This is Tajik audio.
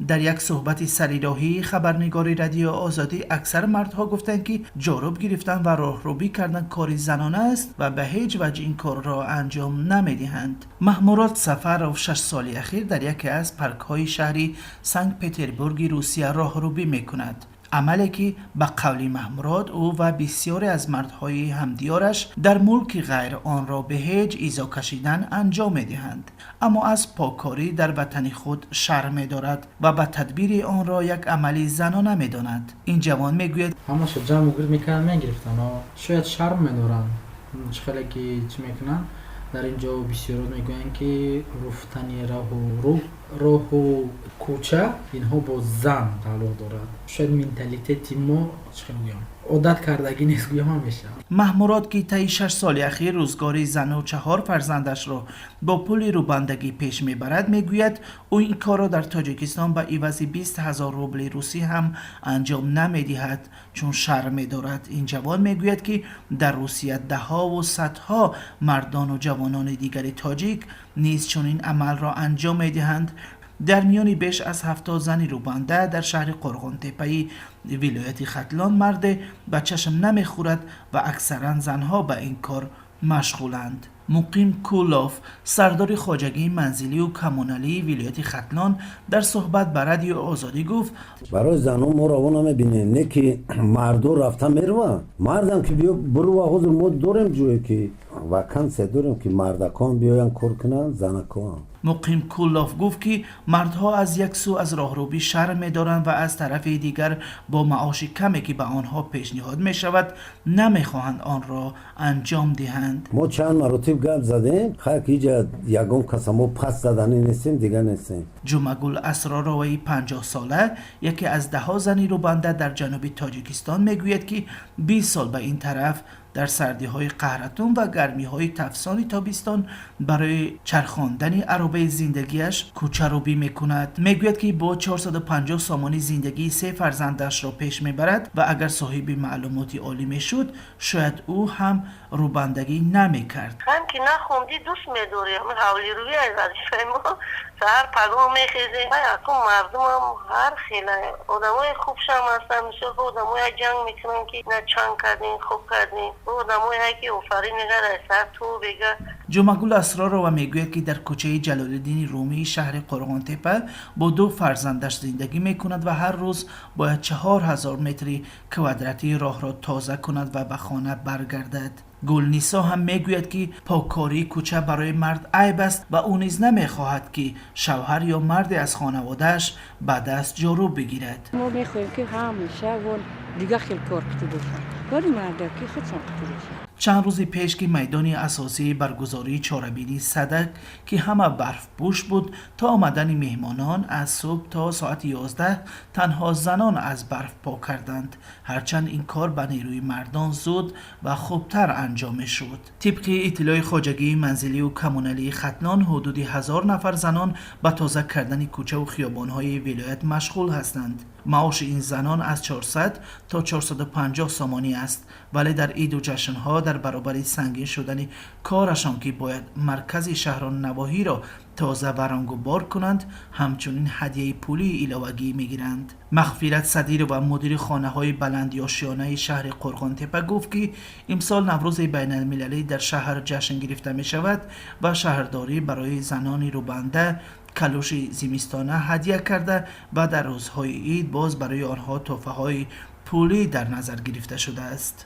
Дар як суҳбати сарироҳии хабарнигори Радио Озодӣ аксар мардҳо гуфтанд, ки ҷоруб гирифтан ва роҳрӯбӣ кардан кори занона аст ва ба ҳеҷ ваҷҳ ин корро анҷом намедиҳанд. Маҳмурод Сафаров 6 соли ахир дар яке аз паркҳои шаҳри Санкт Петербурги Русия роҳрӯбӣ мекунад, амале ки ба қавли Маҳмурод, ӯ ва бисёре аз мардҳои ҳамдиёраш дар мулки ғайр онро бе ҳеҷ изо кашидан анҷом медиҳанд, аммо аз поккорӣ дар ватани худ шарм медорад ва ба тадбири онро як амали занона медонад. Ин ҷавон мегӯяд: Ҳамаша ҷамъу гирд мекарданд, мегирифтанд. Шояд шарм медоранд, чӣ хеле ки чӣ мекунанд. Дар ин ҷо бисёрот мегӯянд, ки руфтани раҳу роҳу кӯча, инҳо бо зан тааллуқ дорад. Шояд менталитети мо, чӣ хел гӯям, одат кардагӣ нест, гӯям ҳам мешавад. Маҳмурод, ки таи 6 соли ахир рӯзгори зану чаҳор фарзандашро бо пули рӯбандагӣ пеш мебарад, мегӯяд, ӯ ин корро дар Тоҷикистон ба ивази 20 000 рубли русӣ ҳам анҷом намедиҳад, чун шарм медорад. Ин ҷавон мегӯяд, ки дар Русия даҳҳову садҳо мардону ҷавонони дигари тоҷик низ чунин амалро анҷом медиҳанд. Дар миёни беш аз 70 зани рӯбанда дар шаҳри Қурғонтеппаи вилояти Хатлон марде ба чашм намехӯрад ва аксаран занҳо ба ин кор машғуланд. Муқим Кулов, сардори хоҷагии манзилию коммуналии вилояти Хатлон, дар суҳбат ба Радио Озодӣ гуфт: Барои занон мо раво намебинем, не ки марду рафта мераванд, мардам ки биё бурува. Ҳозир мо дорем ҷое ки вакансия дорем, ки мардакон биёянд кор кунанд, занакон. Муқим Куллов гуфт, ки мардҳо аз як сӯ аз роҳрӯбӣ шарм медоранд ва аз тарафи дигар бо маоши каме, ки ба онҳо пешниҳод мешавад, намехоҳанд онро анҷом диҳанд. Мо чанд маротиб гап задем, хай ки иҷа ягон каса мо пас заданӣ нестем, дига нестем. Ҷумъагул Асророваи 50-сола, яке аз даҳҳо зани рӯбанда дар ҷануби Тоҷикистон, мегӯяд, ки 20 сол ба ин тараф дар сардиҳои қаҳратун ва гармиҳои тафсони тобистон барои чархондани аробаи зиндагиаш кӯчарӯбӣ мекунад. Мегӯяд, ки бо 450 сомонӣ зиндагии се фарзандашро пеш мебарад ва агар соҳиби маълумоти олӣ мешуд, шояд ӯ ҳам рӯбандагӣ намекард. Ҳам ки нахондӣ, дӯст медорӣ ҳамин ҳавлирӯӣ, аз вазифаи мо. Саҳар пагоҳ мехезем. Акун мардумам ҳар хела, одамои хубшам ҳастанд. Мисол, бо одамое ҷанг мекунанд, ки на чанг кардем, хуб кардем, бо одамое ки офарин мегӯяд, аз сар ту бега. Ҷумъагул Асророва мегӯяд, ки дар кӯчаи Ҷалолиддини Румии шаҳри Қурғонтеппа бо ду фарзандаш зиндагӣ мекунад ва ҳар рӯз бояд 4000 метри квадратии роҳро тоза кунад ва ба хона баргардад. Гулнисо ҳам мегӯяд, ки поккории кӯча барои мард айб аст ва ӯ низ намехоҳад, ки шавҳар ё марде аз хонаводааш ба даст ҷоруб бигирад. Мо мехоҳем, ки ҳамеша вон дига хел кор қити бошад, кори мардаки худшон қити бошад. Чанд рӯзи пеш, ки майдони асосии баргузории чорабинии Садак, ки ҳама барфпӯш буд, то омадани меҳмонон аз субҳ то соати 11 танҳо занон аз барф пок карданд, ҳарчанд ин кор ба нерӯи мардон зуд ва хубтар анҷом мешуд. Тибқи иттилои хоҷагии манзилию коммуналии Хатлон, ҳудуди 1000 нафар занон ба тоза кардани кӯчаву хиёбонҳои вилоят машғул ҳастанд. Маоши ин занон аз 400 то 450 сомонӣ аст, вале дар иду ҷашнҳо дар баробари сангин шудани корашон, ки бояд маркази шаҳру навоҳиро тоза ва рангубор кунанд, ҳамчунин ҳадияи пулии иловагӣ мегиранд. Мағфират Садирова, мудири хонаҳои баландёшиёнаи шаҳри Қурғонтеппа, гуфт, ки имсол Наврӯзи байналмилалӣ дар шаҳр ҷашн гирифта мешавад ва шаҳрдорӣ барои занони рӯбанда калӯши зимистона ҳадя карда ва дар рӯзҳои ид боз барои онҳо тӯҳфаҳои пулӣ дар назар гирифта шудааст.